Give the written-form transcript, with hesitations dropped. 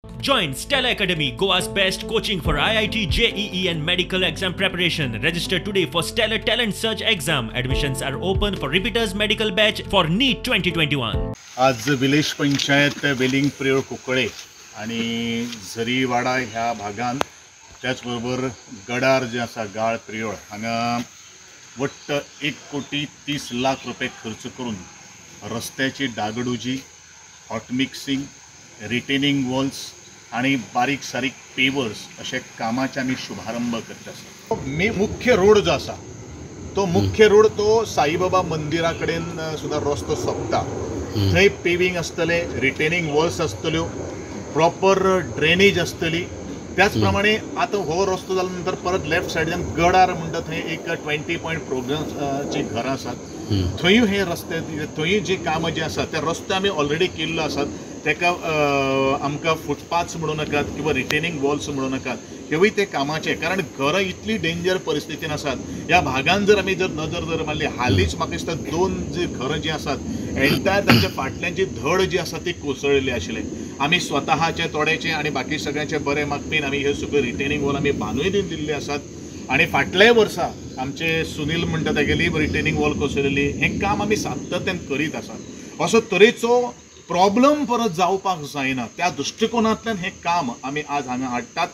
Join Stella Academy, Goa's best coaching for IIT, JEE, and medical exam preparation. Register today for Stellar Talent Search exam. Admissions are open for repeaters medical batch for NEET 2021. आज village panchayat वेलिंग प्रियोळ कुंकळे आणि झरीवाडा ह्या भागान त्याचबरोबर गडार जे आसा गाळ प्रियोळ हांगा वट्ट 1 कोटी 30 लाख रुपये खर्च करून रस्त्याची डागडुजी, हॉट मिक्सिंग, रिटेनिंग वॉल्स आणि बारीक सारीक पेवर्स अशे कामाचे आमी शुभारंभ करता आसा. मे मुख्य रोड जो आसा तो मुख्य रोड तो साईबाबा मंदिरा कडेन सुद्दां रस्तो सोंपता, थंय पेविंग आसतलें, रिटेनिंग वॉल्स आसतल्यो, प्रॉपर ड्रेनेज आसतली. त्याच प्रमाणे आतां हो रस्तो जाल्या नंतर परत लेफ्ट सायडीन गडार म्हणटा थंय एक 20 पॉयंट प्रोग्रामची घरां आसात, थंयूय हे रस्ते, थंयूय जी कामां जी आसात ते रस्ते आमी ऑलरेडी केल्लो आसात. ताका आमकां फुटपाथ्स म्हणूं नाकात किंवा रिटेनिंग वॉल्स म्हणूं नाकात, हेवूय ते कामाचे, कारण घरां इतली डेंजर परिस्थितीन आसात. ह्या भागान जर आमी जर नजर जर मारली, हालींच म्हाका दिसता दोन जी घरां जी आसात, एंटायर तांच्या फाटल्यान जी धड जी आसा ती कोसळिल्ली आशिल्ली. आमी स्वतहाचे थोडेचे आनी बाकी सगळ्यांचे बरे मागपीन आमी हे सगळे रिटेनिंग वॉल आमी बांदूय दिल्ले आसात. आनी फाटल्याय वर्सा आमचे सुनील म्हणटा तेगेली रिटेनिंग वॉल कोसळिल्ली. हें काम आमी सातत्यान करीत आसात. असो तरेचो प्रॉब्लम परत जावपाक जायना त्या दृश्टिकोनांतल्यान हें काम आमी आज हांगा हाडटात.